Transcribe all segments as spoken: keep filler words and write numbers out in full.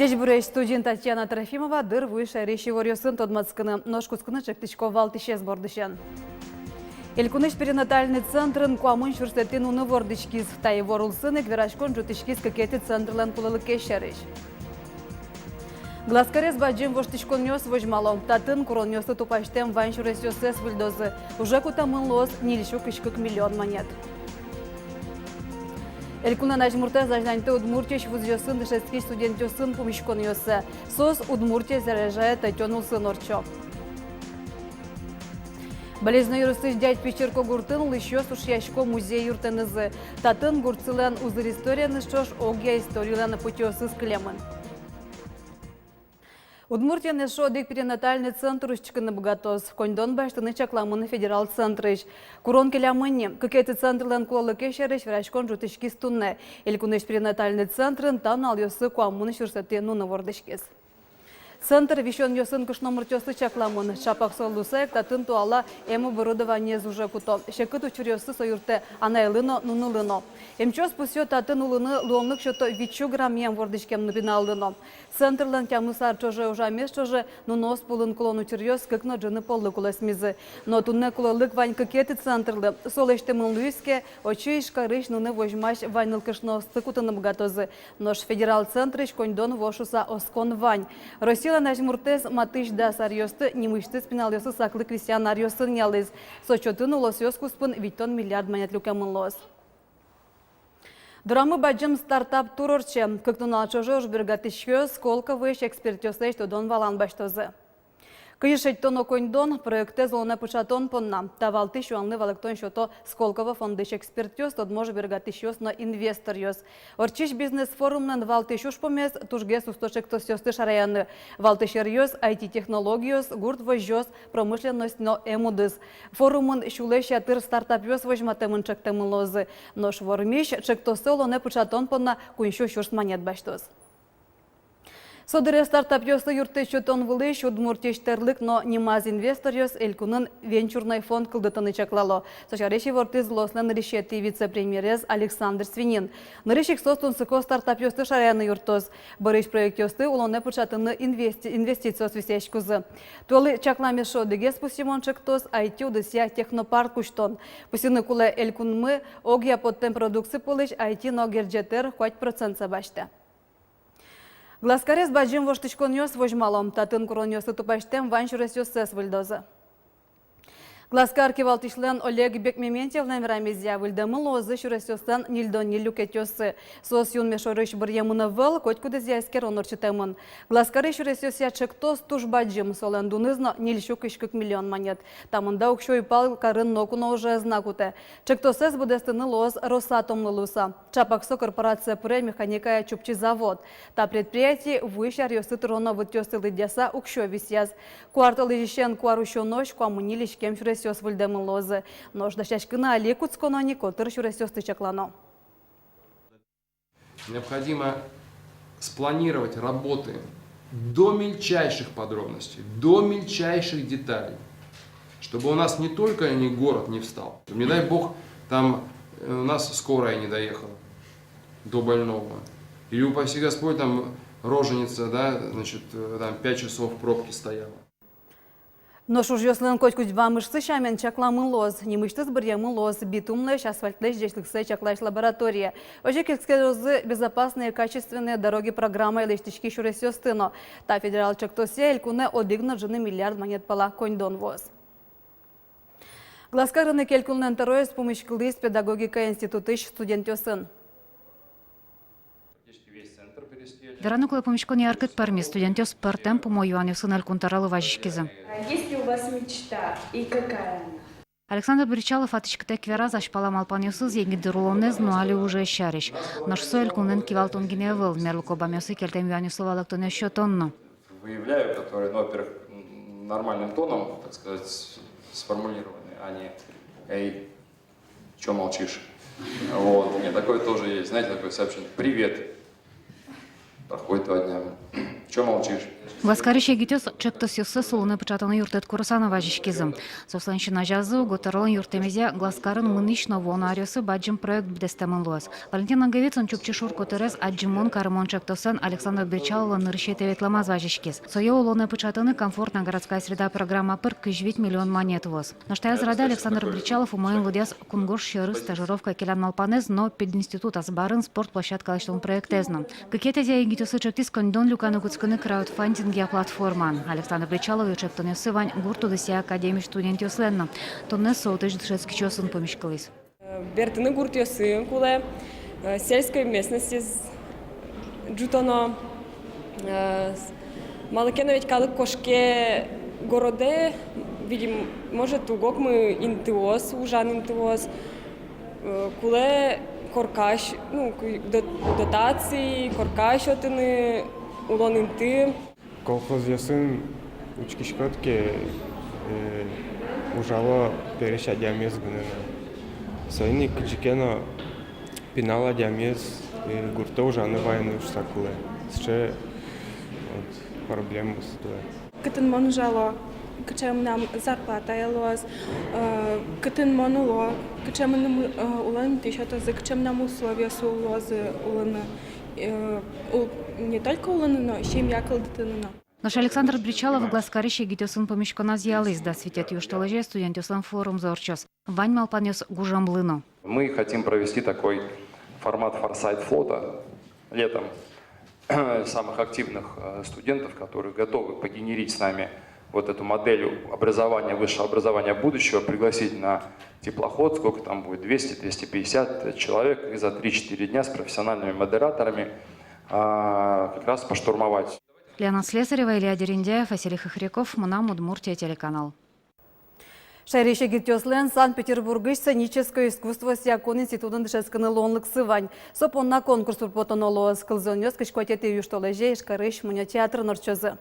Ӟечбуресь! Студиын Татьяна Трофимова. Дыр вуиз шаерысь иворъёсын тодматскыны. Нош кутскыны ӵектӥсько валтӥсез бордысен. Элькунысь перинатальный центрын куамын сюрсэтӥ нуны вордӥськиз. Та ивор улсын ик вераськон ӝутӥськиз кыкетӥ центрлэн кулэлыкез сярысь. Глазкарез бадӟым воштӥськонъёс возьмало. Татын куронъёслы тупасьтэм вань сюресъёссэс выльдозы. Уже кутэмын луоз ньыль сю кызь кык миллион манет. Элькунлэн азьмуртэз азьланьтэ Удмуртиысь вузъёсын дышетскись студентъёсын пумиськонъёссэ. Соос Удмуртие заряжает ӧтён улсын ортчо. Балезино ёросысь Дядь Пичерко гуртын улӥсьёс ушъясько музей юртэнызы. Татын гуртсылэн узыр историеныз ӵош огъя историлэн пытьыосыз кылемын. Удмуртиын эшшо одӥг перинатальный центр усьтӥськыны быгатоз. Коньдон басьтыны чакламын федерал центрысь. Курон келямын ни. Кыкетӥ центрлэн кулэлыкез сярысь вераськон ӝутӥськиз туннэ. Элькунысь перинатальный центрын та нуналъёсы куамын сюрсэтӥ нуны вордӥськиз. Центр висёнъёсын кышномуртъёслы чакламын. Ӵапак со луыса ик татын туала эм оборудованиез уже куто. Секыт учыръёсты со юрттэ анайлы но, нунылы но. Эмчиос пусъё, татын улыны луонлык сёто вить сю грамм эм вордӥськем но, пиналлы но. Центрлэн тямыс ар ӵоже ужамез ӵоже нуныос пӧлын кулон учыръёс кык но ӝыны поллы кулэсмизы. Но туннэ кулэлык вань кыкетӥ центрлы. Со лэсьтэмын луиз ке, отчы Ижкарысь нуны возьмась вань нылкышноосты кутыны быгатозы. Нош федерал центрысь коньдон вуоз шуыса оскон вань. Россилэн азьмуртэз матысь дас аръёсты нимысьтыз пиналъёслы саклык висъян аръёсын ялӥз. Со чотын улосъёс куспын витьтон миллиард манет люкемын луоз. Дорамы бадӟым стартап-тур ортче. Кык нунал ӵоже ужбергатӥсьёс Сколковоысь экспертъёслэсь тодон-валан басьтозы. Кызьы шедьтоно коньдон проектэз улонэ пыӵатон понна? Та валтӥсь юанлы валэктон сёто Сколково фондысь экспертъёс, тодмо ужбергатӥсьёс но инвесторъёс. Ортчись бизнес-форумлэн валтӥсь ужпумез — тужгес усто ӵектосъёсты шараяны. Валтӥсь ӧръёс — айти-технологиос, гурт возьёс, промышленность но эм удыс. Форумын сюлэсь ятыр стартапъёс возьматэмын, чектэмын луозы. Нош вормись ӵектоссэ улонэ пыӵатон понна куинь сю сюрс манет басьтоз. Со дыре стартапъёслы юрттэт сётон вылысь Удмуртиысь тӧрлык но нимаз инвесторъёс элькунын венчурной фонд кылдытыны чаклало. Со сярысь ивортӥз улослэн нырысетӥ вице-премьерез Александр Свинин. Нырысь ик соос тунсыко стартапъёсты шараяны юрттоз. Бӧрысь проектъёсты улонэ пыӵатыны инвести-, инвестициос висъяськозы. Туэлы чакламез одӥгез пусйымон ӵектос — айти удысъя технопарк усьтон. Пусйыны кулэ, элькунмы огъя поттэм продукци пӧлысь айти но герӟетэр куать процентсэ басьтэ. Глазкарез бадӟым воштӥськонъёс возьмало. Татын куронъёслы тупасьтэм вань сюресъёссэс выльдозы. Глазкар кивалтӥсьлэн Олег Бекмементьевлэн верамезъя, выльдэмын луозы сюресъёслэн ньыльдон ньыль люкетъёссы. Соос юнме шорысь быръемын ӧвӧл, котькудӥзъя эскерон ортчытэмын. Глазкарысь сюресъёсъя ӵектос туж бадӟым, солэн дуныз но ньыль сю кызь кык миллион манет. Та мында уксё уйпал карын ноку но уже ӧз на кутэ. Ӵектосэз быдэстыны луоз Росатомлы луыса. Ӵапак со корпорацие пыре механикая Чупчи завод. Та предприятие вуись аръёсы тыроно вытъёсты лыдъяса уксё висъяз. Куартолэзьысен куарусён нош куамын ньыль иськем сюресъёс выльдэмын луозы. Нош дасяськыны али кутсконо ни, котыр сюресъёсты чаклано. Необходимо спланировать работы до мельчайших подробностей, до мельчайших деталей, чтобы у нас не только не город не встал. Не дай бог, там, э, у нас скорая не доехала до больного. Или, упаси Господь, там роженица, да, значит, э, там пять часов в пробке стояла. Нош ужъёслэн котькуд вамышсы сямен чакламын луоз. Нимысьтыз быръемын луоз битумлэсь, асфальтлэсь ӟечлыксэ чаклась лаборатория. Озьы ик эскерозы «Безопасные качественные дороги» программая лэсьтӥськись сюресъёсты но. Та федерал ӵектосъя элькунэ одӥг но ӝыны миллиард манет пала коньдон вуоз. Глазкарын ик элькунлэн тӧроез пумиськылӥз педагогика институтысь студентъёсын. Вераны кулэ, пумиськон яркыт пӧрмиз, студентъёс пӧртэм пумо юанъёсын элькун тӧролы вазиськизы. Есть ли у вас мечта и какая она? Александр Бречалов ватӥськытэк вераз азьпала малпанъёсыз, егит дыр улонэз но али уже сярысь. Нош со элькунлэн кивалтон гинэ ӧвӧл, мерлыко бамъёсы кельтэм юанъёслы валэктонъёс сётон но. Выявляю, которые, ну, во-первых, н-, нормальным тоном, так сказать, с-, сформулированы, а не «Эй, чё молчишь?» Вот. Нет, такое тоже есть. Знаете, такое сообщение: «Привет». Проходит два дня. Чё молчишь? Глазкарысь егитъёс ӵектосъёссэс улонэ пыӵатыны юрттэт курыса но вазиськизы. Соослэн син азязы уго тӧролэн юрттэмезъя Глазкарын мынӥсь но вуоно аръёсы бадӟым проект быдэстэмын луоз. Валентин Наговицын «Чупчи шур» котырез адӟымон-карымон ӵектосэн Александр Бречаловлэн нырысетӥ ветлэмаз вазиськиз. Сое улонэ пыӵатыны «Комфортная городская среда» программа пыр кызь вить миллион манет вуоз. Нош таяз радэ Александр Бречалов умоен лыдъяз кунгож сьӧры стажировка келян малпанэз но пединститут азбарын спорт площадка лэсьтон проектэз но. Кыкетӥзэ егитъёслы ӵектӥз коньдон люканы кутскыны краудфандингъя платформаын. Александр Бречалов ӵектонъёссы вань гурт удысъя академиысь студентъёслэн но. Туннэ со отысь дышетскисьёсын пумиськылӥз. Бертыны гуртъёсы кулэ, э, сельской местностез ӝутоно, э, с-, малы ке но ведь калык кошке городэ, видимо, может, уг окмы интыос, ужан интыос, э, кулэ корка сь-, ну, ку-, до-, дотации, корка сётыны, улон инты. Колхозъёсын учкиськод ке, э, ужало пересь адямиез гинэ но. Соин ик кыӵе ке но пинал адямиез, э, гуртэ ужаны вайыны шуыса кулэ. Сыӵе вот проблемаос туэ. Кытын мон ужало, кыӵе мынам зарплатае луоз, э, кытын мон уло, кыӵе мыным, э, улон инты сётозы, кыӵе мынам условиосы луозы улыны, э, у-, не только улыны, но семья кылдытыны но. Нош Александр Бречалов Глазкарысь егитъёсын пумиськоназ ялӥз: дас витетӥ южтолэзе студентъёслэн форумзы ортчоз. Вань малпанъёс гужемлы но. Мы хотим провести такой формат «Форсайт флота» летом. Самых активных, э, студентов, которые готовы погенерить с нами вот эту модель образования, высшего образования будущего, пригласить на теплоход, сколько там будет, двести, двести пятьдесят человек, и за три-четыре дня с профессиональными модераторами, а, как раз поштурмовать. Лена Слесарева, Илья Дерендяев, Василий Хохряков, «Мынам Удмуртие» телеканал. Шаерысь егитъёслэн Санкт-Петербургысь сценической искусствоосъя кун институтын дышетскыны луонлыксы вань. Со понна конкурс пыр потоно луоз. Кылзонъёс кызь куатетӥ южтолэзе Ижкарысь Мунё театрын ортчозы.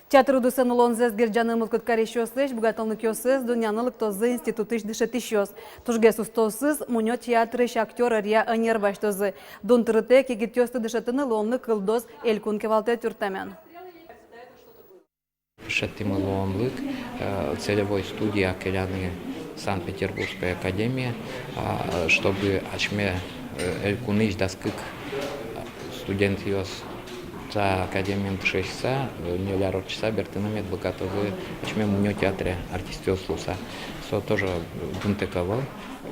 Театр удысын улонзэс герӟаны мылкыд карисьёслэсь быгатонлыкъёссэс дунъяны лыктозы институтысь дышетӥсьёс. Тужгес устоосыз Мунё театрысь актёр ӧръя ӧнер басьтозы. Дун тырытэк егитъёсты дышетыны луонлык кылдоз элькун кивалтэт юрттамен. Шедьтӥмы луонлык, э, целевой студия келяны Санкт-Петербургской академие, а, чтобы асьме, э, элькунысь дас кык, э, студентъёс та академиын дышетскыса, э, ньыль ар ортчыса бертыны мед быгатозы асьме Мунё театре артистъёс луыса. Со тоже дунтэк ӧвӧл,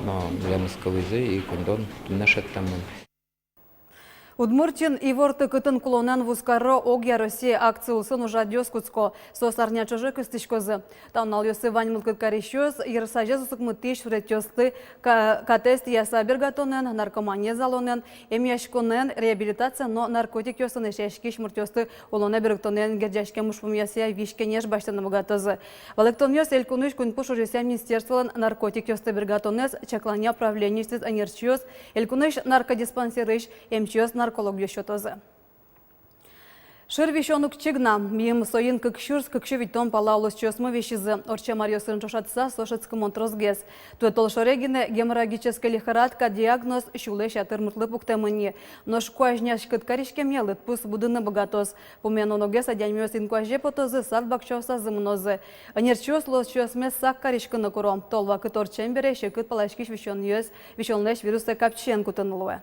но милемыз кылӥзы, и коньдон туннэ шедьтэмын. Удмуртиын иворты кытын кулонэн вузкаро огъя Россия акция улсын ужрадъёс кутско. Соос арня ӵоже кыстӥськозы. Та нуналъёсы вань мылкыд карисьёс йырсазез усыкмытӥсь суретъёсты ка-, катэз тӥяса бергатонэн, наркоманиез алонэн, эмъяськонэн, реабилитациен но наркотикъёсын эшъяськись муртъёсты улонэ берыктонэн герӟаськем ужпумъёсъя визь-кенеш басьтыны быгатозы. Валэктонъёс элькунысь куинь пу шуръёсъя министерстволэн наркотикъёсты бергатонэз чакланъя управлениысьтыз ӧнерчиос, элькунысь наркодиспансерысь эмчиос, наркологъёс сётозы. Шыр висён уг чигна. Миым соин кык сюрс кык сю витьтон пала улосчиосмы висизы. Ортчем аръёсын ӵошатыса, со шӧдскымон тросгес. Туэ толшоре гинэ геморрагической лихорадка диагноз сюлэсь ятыр муртлы пуктэмын ни. Нош куазь няськыт кариськемъя лыдпус будыны быгатоз. Пумен уногес адямиос инкуазе потозы, сад-бакчаосазы мынозы. Ӧнерчиос улосчиосмес сак кариськыны куро. Тол вакыт ортчем бере секыт паласькись висёнъёс, висёнлэсь вирусэ капчиен кутыны луэ.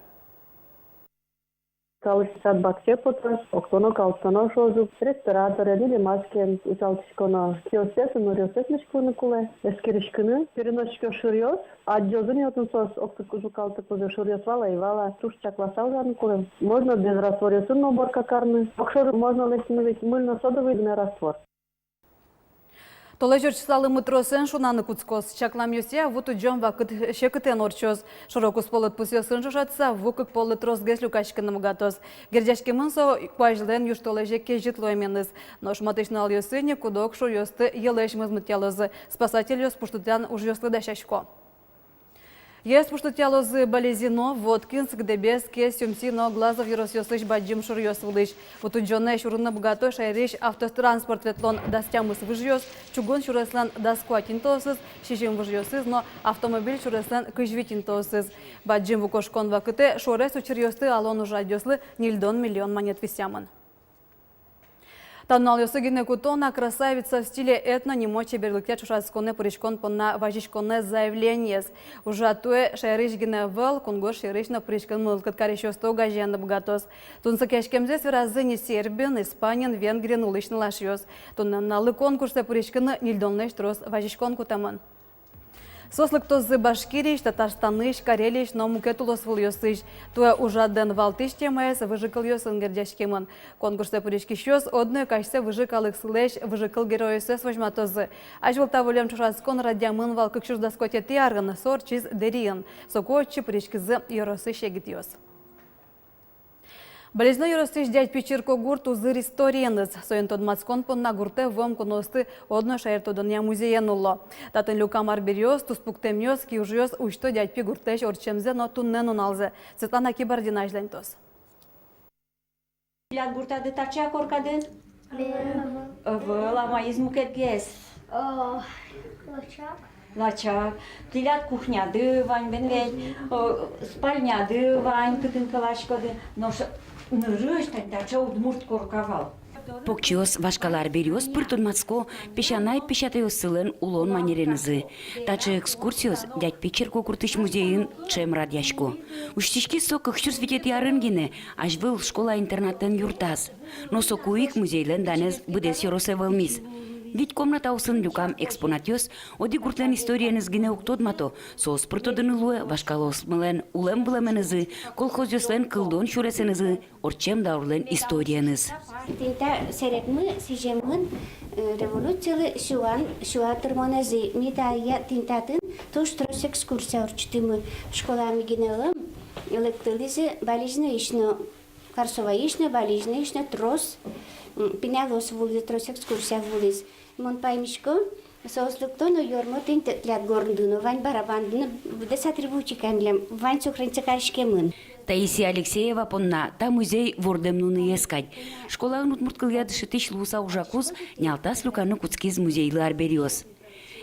Калык сад-бакчае потоз, октоно, калыктоно шуозы, респираторен или маскаен утялтӥськоно. Киоссэс, нуръёссэс миськылыны кулэ, эскериськыны. Переносчикъёс шыръёс адӟозы ни отын соос, октыку жукалтыку, шыръёс вала, ӧй вала, туж чакласа ужаны кулэ. Можно без растворъёсын но уборка карыны. Огшоры можно лэсьтыны ведь мыльно-содовый гинэ раствор. Толэзь ортчыса лымы тросэн шунаны кутскоз. Чакламъёсъя, ву тудӟон вакыт секытэн ортчоз. Шоро-куспо лыдпусъёсын ӵошатыса, ву кык поллы тросгес люкаськыны быгатоз. Герӟаськемын со куазьлэн южтолэзе кезьыт луэменыз. Нош матысь нуналъёсы ни куд-ог шуръёсты йӧлэсь мозмытъялозы. Спасательёс пуштытъян ужъёслы дасясько. Йӧэз пуштытъялозы Балезино, Воткинск, Дэбес, Кез, Сюмси но Глазов ёросъёсысь бадӟым шуръёс вылысь. Ву тудӟонэ сюрыны быгато шаерысь автотранспорт ветлон дас тямыс выжъёс, чугун сюреслэн дас куать интыосыз, сизьым выжъёсыз но автомобиль сюреслэн кызь вить интыосыз. Бадӟым ву кошкон вакытэ шуэрес учыръёсты алон ужрадъёслы ньыльдон миллион манет висъямын. Та нуналъёсы гинэ куто на «Красавица в стиле этно» нимо чеберлыкъя ӵошатсконэ пыриськон понна вазиськонэз заявлениез. Ужа туэ шаерысь гинэ ӧвӧл, кунгож сьӧрысь но пыриськыны мылкыд карисьёсты огазеяны быгатоз. Тунсыкъяськемзэс веразы ни Сербиын, Испаниын, Венгриын улӥсь нылашъёс. Туннэ нуналлы конкурсэ пыриськыны ньыльдонлэсь трос вазиськон кутэмын. Соос лыктозы Башкириысь, Татарстанысь, Карелиысь но мукет улосвылъёсысь. Туэ ужрадэн валтӥсь темаез выжыкылъёсын герӟаськемын. Конкурсэ пыриськисьёс одно ик асьсэ выжы калыксылэсь выжыкыл геройёссэс возьматозы. Азьвыл та выллем ӵошатскон радъямын вал кык сюрс дас куатетӥ арын, со ортчиз Дэриын. Соку отчы пыриськизы ёросысь егитъёс. Балезино ёросысь Дядьпи черкогурт узыр историеныз. Соин тодматскон понна гуртэ вуэм куноосты одно шаертодонъя музеен уло. Татын люкам арбериос, туспуктэмъёс, киужъёс усьто Дядьпи гуртлэсь ортчемзэ но туннэ нуналзэ. Светлана Кибардина азьланьтоз. Тӥляд гуртады таӵе-а коркады? Ӧвӧл. Ӧвӧл, а маиз мукетгес? О, лачак. Лачак. Тӥляд кухняды вань, бен ведь, о, спальняды вань, кытын кӧласькоды. Нош нырысь тани таӵе удмурт корка вал. Покчиос вашкала арбериос пыр тодматско песянай-песятайёссылэн улон манеренызы. Таӵе экскурсиос Дядьпи черкогуртысь музейын ӵем радъясько. Усьтӥськиз со кык сюрс витетӥ арын гинэ, азьвыл школа-интернатлэн юртаз. Но соку ик музейлэн данэз быдэс ёросэ вӧлмиз. Вить комнатаосын люкам экспонатъёс одӥг гуртлэн историеныз гинэ уг тодмато, соос пыр тодыны луэ вашкалаосмылэн улэм-вылэменызы, колхозъёслэн кылдон сюресэнызы, ортчем даурлэн историеныз. Тӥни та сэрегмы сӥземын, э, революцилы сюан, сюан тырмонэзы. Ми та, я, тӥни татын туж трос экскурсия ортчытӥмы. Школамы гинэ ӧвӧл, лыктылӥзы Балезиноысь но, Карсоваысь но, Балезиноысь но трос, м, пиналъёс вуылӥзы, трос экскурсия вуылӥз. Мон паймисько, соос лыкто но ёрмо тӥни тӥляд горнды но вань, барабанды но, быдэс атрибутика милям вань, сохраниться кариськемын. Таисия Алексеева понна та музей вордэм нуныез кадь. Школаын удмурт кылъя дышетӥсь луыса ужакуз, нялтас люканы кутскиз музейлы арбериос.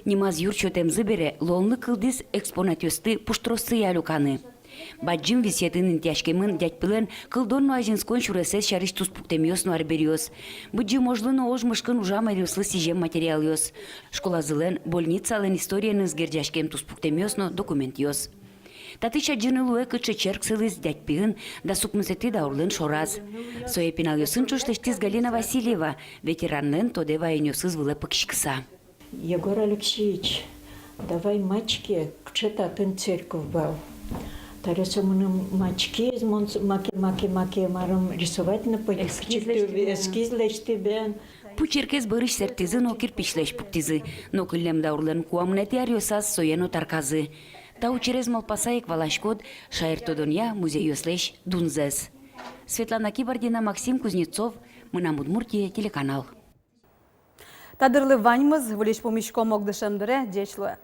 Нимаз юрт сётэмзы бере, луонлык кылдӥз экспонатъёсты пуштроссыя люканы. Бадӟым висъетын интыяськемын Дядьпилэн кылдон но азинскон сюресэз сярысь туспуктэмъёс но арбериос. Быдӟым ожлы но ож мышкын ужам аръёслы сӥзем материалъёс. Школазылэн, больницалэн историеныз герӟаськем туспуктэмъёс но документъёс. Татысь адӟыны луэ, кыӵе черк сылӥз Дядьпиын дас укмысэтӥ даурлэн шораз. Сое пиналъёсын ӵош лэсьтӥз Галина Васильева, ветеранлэн тодэ ваёнъёсыз вылэ пыкиськыса. Егор Алексеевич, давай мачке, кыӵе татын церковь вал. Таре со мыным мачкиз, мон с-, маке, маке, маке, марым рисовать но пӧйты, эскиз лэсьтӥ, эскиз лэсьтӥ бен. Пу черкез бӧрысь сэрттӥзы но кирпичлэсь пуктӥзы. Но кыллем даурлэн куамынэтӥ аръёсаз сое но тарказы. Та учырез малпаса ик валаськод шаертодонъя музейёслэсь дунзэс. Светлана Кибардина, Максим Кузнецов, «Мынам Удмуртие» телеканал. Та дырлы ваньмыз. Выльысь пумиськом ог дышем дыре. Ӟеч луэ.